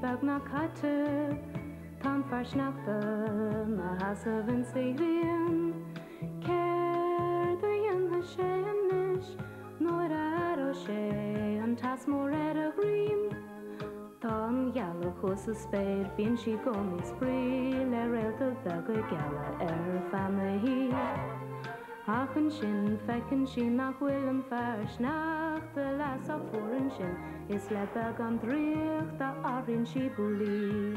beagnach caite, tá an fear sneachta 'na sheasamh insa ghrian. Céard a dhéanfaidh sé anois nuair a aireoidh sé an teas mór ar a dhroim? Tá an ghealach thuas sa spéir, bíonn sí i gcónaí ag spraoi le réalta beaga geala ar feadh na hoíche. Ach ansin feiceann sí nach bhfuil an fear sneachta leath sách fuar ansin is le beagán draíochta athraíonn sí Booley.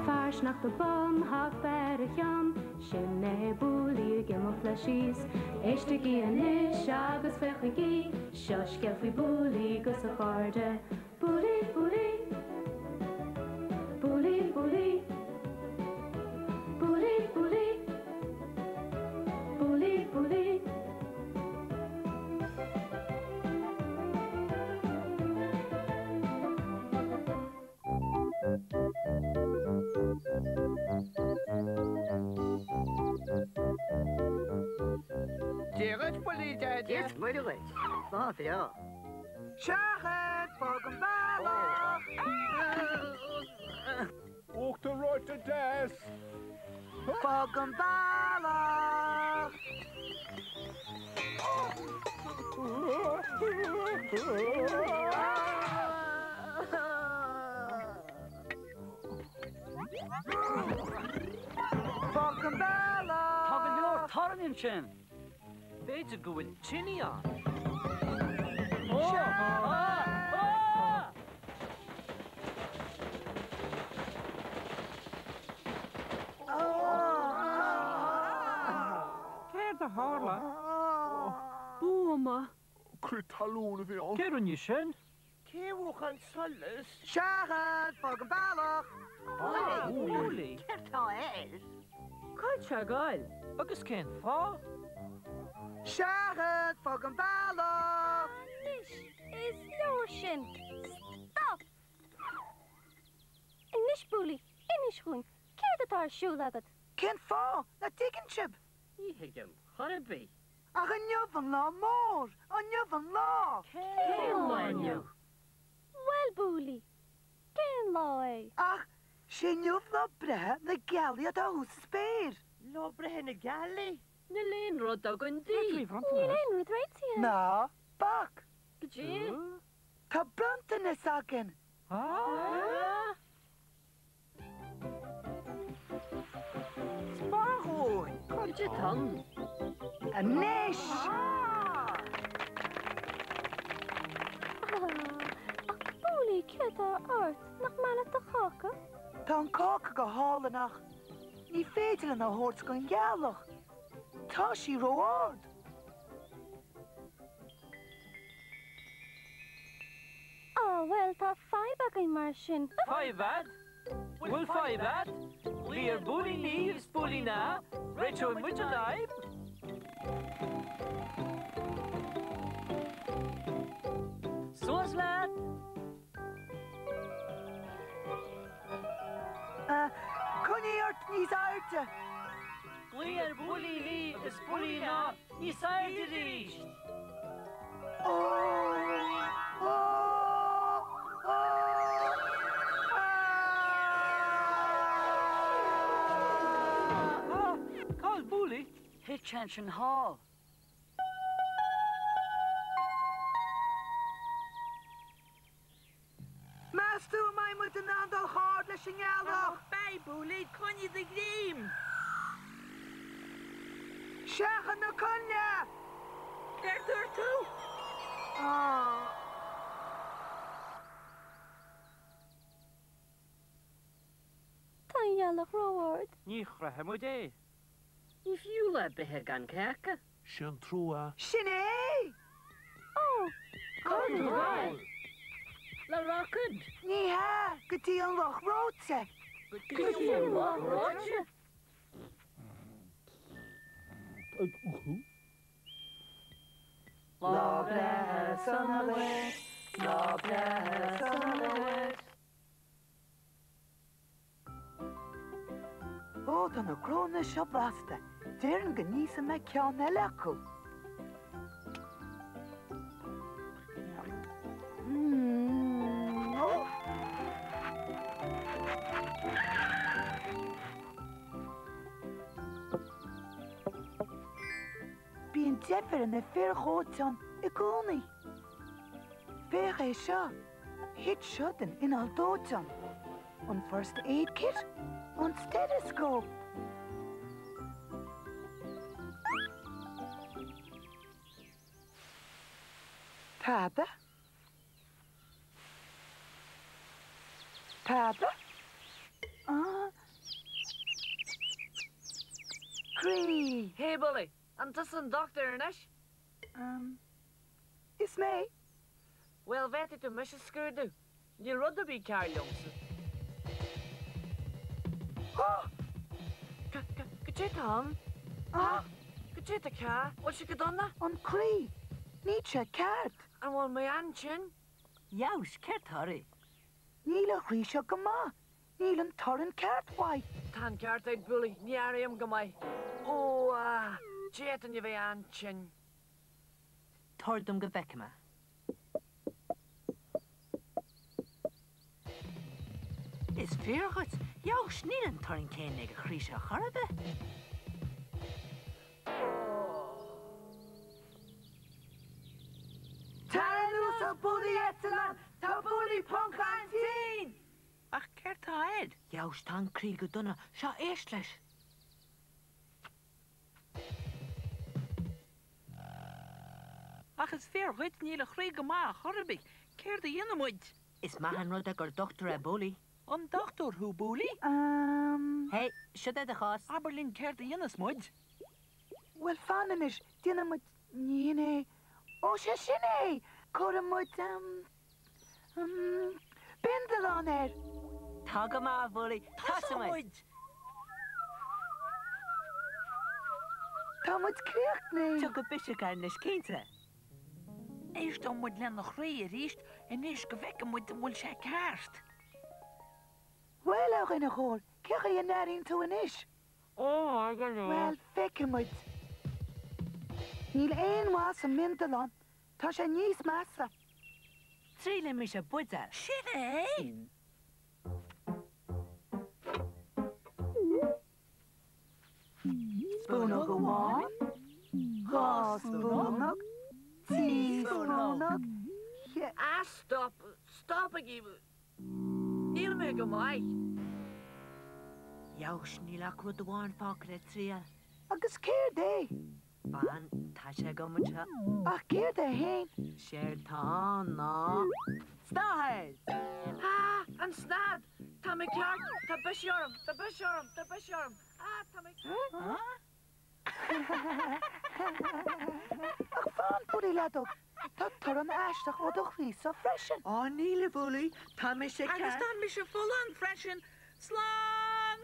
Fear sneachta bán, hata ar a cheann, sin é Booley ag imeacht leis síos. Éistigí anois agus féachaigí, seo scéal faoi Booley 'gus a chairde. Booley, Booley, Booley, Booley, Booley, Booley, Booley, Booley. Dia dhuit, Booley Deaide. Dia is Muire dhuit. Lá breá. Seachain! Fág an bealach! Uachtar reoite deas! Fág an bealach! Fág an bealach! Tá go leor torainn ansin. B'fhéidir go bhfuil tine ann. Céard a tharla? Buama. Crith talún a bhí ann. Cé rinne sin? Cé a mhúch an solas? Seachain! Fág an bealach! Booley! Céard tá air? Cá bhfuil sé ag goil? Agus cén fáth? Seachain! Fág an bealach! Anois, is leor sin! Stop! Anois, Booley, inis dhúinn, céard atá ar siúl agat? Cén fáth nach dtuigeann sibh? Ní thuigim chor ar bith. Ach inniu an lá mór! Inniu an lá! Cén lá inniu? Bhuel, Booley, cén lá é? Ach 'sé inniu lá breithe na gealaí atá thuas sa spéir! Lá breithe na gealaí? Níl aon rud againn di. Níl aon rud réitithe. Ná bac! Cad é? Tá bronntanas againn! Ah! 'Spáin dhúinn! Cad é atá ann? Anois! Ach Booley, céard atá ort? Nach maith leat do cháca? Tá an cáca go hálainn ach ní féidir linn é a thabhairt don ghealach. Tá sí ró-ard. Á, bhuel, tá fadhb againn mar sin. Fadhb a'd? Bhfuil fadhb a'd? Glaoigh ar Booley Lee is Booley Na, réiteoidh muid an fhadhb. Suas leat! Coinnigh ort níos airde! Glaoigh ar Booley Lee is Booley Na níos airde arís! Cá bhfuil Booley? Thit sé ansin thall. Meas tú an mbeidh muid in ann dul chomh hard leis an ngealach? Beidh, Booley, coinnigh do ghreim! Seachain na coinnle! Céard dúirt tú? Tá an ghealach ró-ard. Ní shroichfidh muid é. Ní fiú lá breithe gan cáca. Sin trua. Sin é! Ó! Cá bhfuil tú ag goil? Le roicéad! Ní hea, go dtí an Loch Reoite! Go dtí an Loch Reoite? Lá breithe sona dhuit, lá breithe sona dhuit. tá na cnónna seo blasta. Déarfainn go n-íosfaidh mé ceann eile acu. Bíonn deifir ar na fir dhóiteáin i gcónaí. Féach é seo! Thit seo den inneall dóiteáin. An first aid kit? An stethoscope? Tada? Tada? Ah. Croí! Hey Bully, an tusa an dochtúir anois? Um, is mé. Bhuel, bhféadfaidh tú mise a scrúdú? Níl rud ar bith cearr liomsa. Oh! Cad é atá ann? Ah! Cad é atá cearr? Bhfuil sé go dona? An croí! Níl sé ceart! An bhfuil mé an-tinn? Dheabhais, céard tá oraibh? Níl an chroí seo go maith. Níl an torann ceart uaidh. Tá an ceart ag Bully, ní airím go maith. Ó, ah! D'fhéadfainn a bheith an-tinn. Tabhair dom go bhfeice mé. Is fíor dhuit. Dheabhais, níl an torann céanna ag an chroí seo chor ar bith. Tar anuas a Bully Eitleán, tá Bully Ponc an-tinn! Ach céard tá air? Dheabhais, tá an croí go dona. Seo, éist leis. Ach is fíor dhuit, níl a chroí go maith chor ar bith. Céard a dhéanfaidh muid? Is maith an rud é gur dochtúir é Booley. An dochtúir thú, Booley? Umm. Hey, siod é do chás. Abair linn céard a dhéanfas muid? Bhuel, fan anois, déanfaidh muid, ní hin é, ó, sé sin é! Cuirfidh muid, umm, umm, bindealán air! Tá go maith, a Bhooley. Tosóidh muid! Tá muid críochnaithe! Tiocfaidh biseach air anois, cinnte. Éisteoidh muid lena chroí arís anois go bhfeicfidh muid an bhfuil sé ceart. Bhuel, a dhuine chóir, cé chaoi a n-airíonn tú anois? Ó, maith go leor. Bhuel, feicfidh muid. Níl aon mhaith sa mbindealán. Tá sé níos measa. Triailfidh mise buidéal. Sin é! Spúnóg amháin, 2 spúnóg, 3 spúnóg, Ah, stop! Stopaigí! Níl mé go maith. Dheabhais, níl ach rud amháin fágtha le triail. Agus céard é? Fan, tá sé agam anseo. Ach céard é fhéin? Séard tá ann ná snáthaid! Ah, an tsnáthaid! Tá mé ceart! Tá biseach orm! Tá biseach orm! Tá biseach orm! Ah, tá mé ceart! Ach fan, Booley Leadóg, tá torann aisteach ó do chroí-sa freisin. Á níl, a Bhooley, tá mise ceart. Agus tá mise folláin freisin! Slán!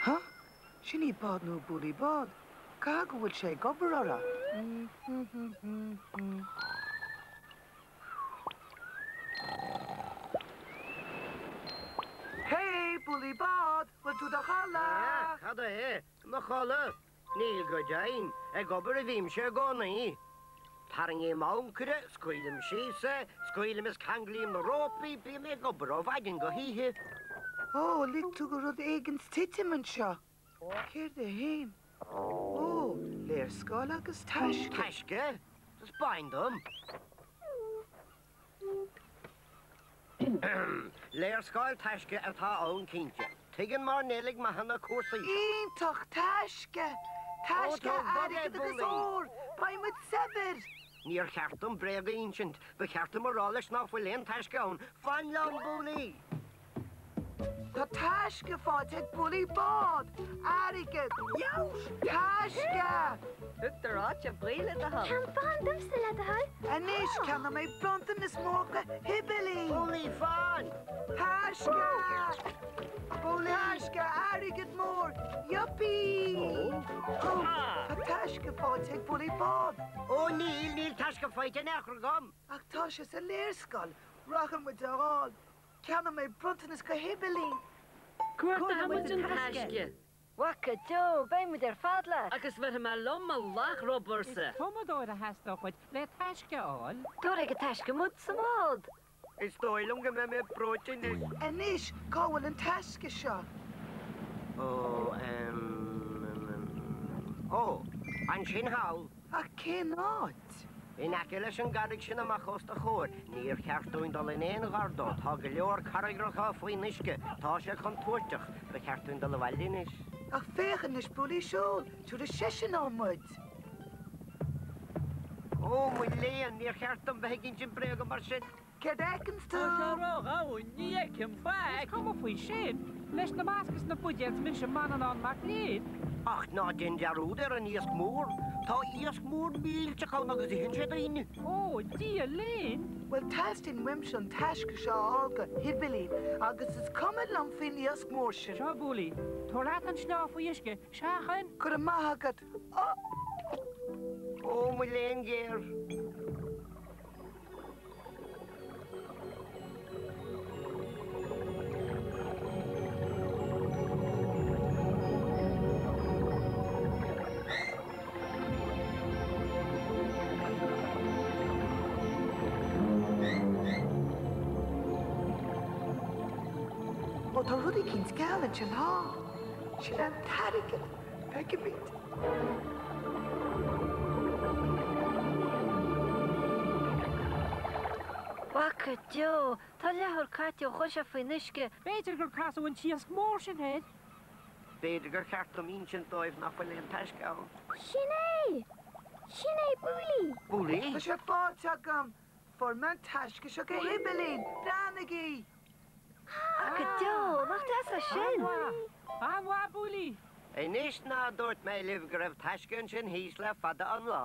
Há? Sin í bád nua Booley Bád. Caithfidh go bhfuil sé ag obair orthu. Hey, Booley Bád, bhfuil tú i do chodladh? Cad é? I mo chodladh? Níl go deimhin. Ag obair a bhímse i gcónaí. Tarraingím ancaire, scaoilim síos é, scaoilim is ceanglaím na rópaí, bím ag obair ó mhaidin go hoíche. Ó, lig tú go rud éigin titim anseo. Céard é fhéin? Ó, léarscáil agus taisce. Taisce? Taispeáin dom. Léarscáil taisce atá ann cinnte. Tuigeann mairnéalaigh maithe na cúrsaí seo. Iontach! Taisce! Taisce airgid agus ór! Beidh muid saibhir! Níor cheart dom bréag a insint. Ba cheart dom a rá leis nach bhfuil aon taisce ann. Fan liom, Booley! Tá taisce faighte ag Bullaí Bád! Airgead! Youch! Taisce! Tugtar áit a bhuí le do thoil. Ceann bán domsa le do thoil. Anois ceannóidh mé bronntanas mór go hOibilín! Bullaí fan! Taisce! Bullaí! Taisce! Airgead mór! Yuppie! Ó! Tá taisce faighte ag Bullaí Bád! Ó níl, níl taisce faighte in aon chor agam! Ach tá sé sa léarscáil! Rachaidh muid á fháil! Ceannóidh mé bronntanas go hOibilín! Cuartóidh muid an taisce. Mhac go deo, beidh muid ar fad leat! Agus bhéarfaidh mé liom mo lachrobarsa. Is tumadóir a theastódh uait le taisce a fháil. Tabhair ag an taisce muid sa mbád. Is dóigh liom go mbeidh mé breoite anois. Anois, cá bhfuil an taisce seo? Ó, em, ó, ansin thall. Ach cén áit? In aice leis an gcarraig sin amach os do chomhair. Níor cheart dúinn dul in aon ghar dó. Tá go leor carraigreacha faoin uisce. Tá sé contúirteach. Ba cheart dúinn dul abhaile anois. Ach féach anois, Bullaí Seol, tabharfaidh seisean ann muid. Ó, mo léan, níor cheart dom bheith ag insint bréaga mar sin. Céard a fheiceanns tú? Tá sé ródhomhain, ní fheicim faic. Is cuma faoi sin. Leis na masc is na buidéil is mise Manannán mac Lir. Ach ná déan dearúd ar an iasc mór. Tá iasc mór millteach ann agus itheann sé daoine. Ó, Dia linn! Bhuel, teastaíonn uaimse an taisce seo a fháil go hOibilín agus is cuma liom faoin iasc mór sin. Seo, Bullaí. Tabhair leat an sneá faoi uisce. Seachain! Go raibh maith agat. Ó! Ó, mo léan géar. Ó tá rud eicínt geal ansin thall. Sin an t-airgead. Feicfimid. Mhac go deo! Tá leathuair caite ó chuaigh sé faoin uisce. B'fhéidir gur casadh an t-iasc mór sin air. B'fhéidir gur cheart dom insint dóibh nach bhfuil aon taisce ann. Sin é! Sin é Booley! Booley? Tá sé faighte agam! Fuair mé an taisce seo go hOibilín! Breathnaigí! Mhac go deo! Nach deas é sin? An-mhaith! An-mhaith, Booley! Anois ná dúirt mé libh go raibh taisce ansin thíos le fada an lá.